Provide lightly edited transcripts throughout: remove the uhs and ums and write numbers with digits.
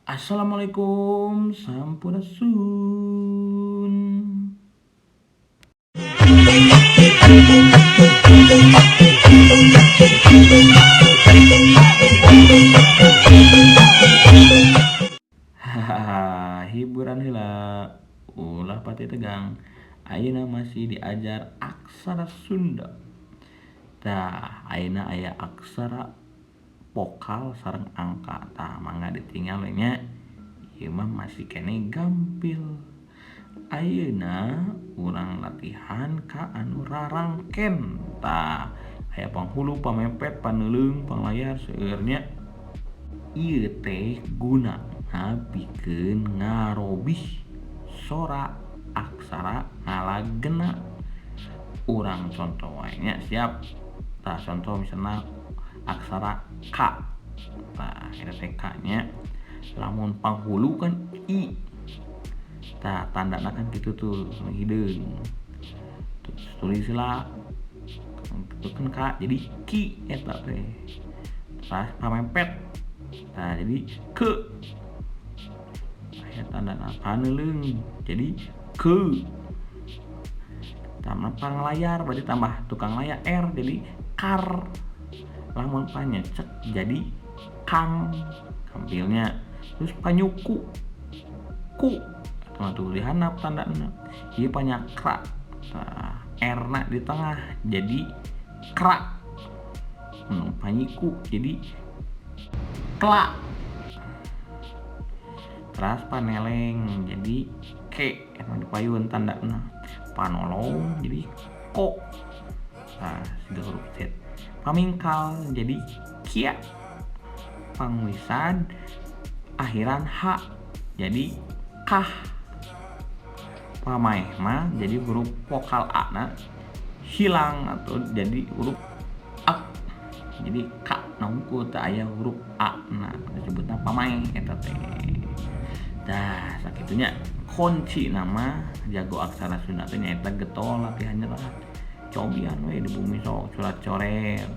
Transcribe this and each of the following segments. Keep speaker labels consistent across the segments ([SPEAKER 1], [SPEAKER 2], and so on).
[SPEAKER 1] Assalamualaikum, sampurasun. Hahaha, hiburan heula, ulah pati tegang. Ayeuna masih diajar aksara Sunda. Tah, ayeuna aya aksara vokal sareng angka. Tah, mangga ditinggal we nya. Ieu mah masih keneh gampil. Ayeuna urang latihan ka anu rarangken. Tah, aya panghulu, pamepet, paneuleung, panglayar, seueur nya. Ieu teh gunana pikeun ngarobih sora aksara ngalagena. Urang contoh wae nya, siap. Tah, contoh misalna aksara K. Tah, eta teh K nya. Lamun panghulu kan I. Tah, tandana kan kitu tuh hideung. Terus tulis lah itu kan K jadi ki eta teh. Tah, pamepet. Tah, jadi ke. Aya tandana paneuleung jadi ke. Tambah panglayar berarti tambah tukang layar R jadi kar. Lamun panyecek jadi kang gampilnya. Terus panyuku ku atau tuh di handap tandana. Ieu panyakra. Tah, R na di tengah jadi kra. Panyiku jadi kla. Terus paneleng jadi ke, eta di payun tandana. Panolong jadi ko. Nah, siga huruf Z. Pamingkal jadi kia. Pangwisan akhiran H jadi kah. Pamaeh mah jadi huruf vokal A na hilang atau jadi huruf A. Jadi K nongku teu aya huruf A na disebutna pamaeh eta teh. Dah sakitunya kunci nama jago aksara Sunda teh nyaeta getol latihannya lah. Cobian we di bumi sok curat coret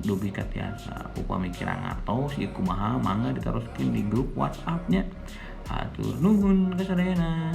[SPEAKER 1] dugi ka tiasa. Upami kirang ngartos ieu kumaha, mangga ditaroskeun di grup WhatsApp nya. Hatur nuhun kasadayana.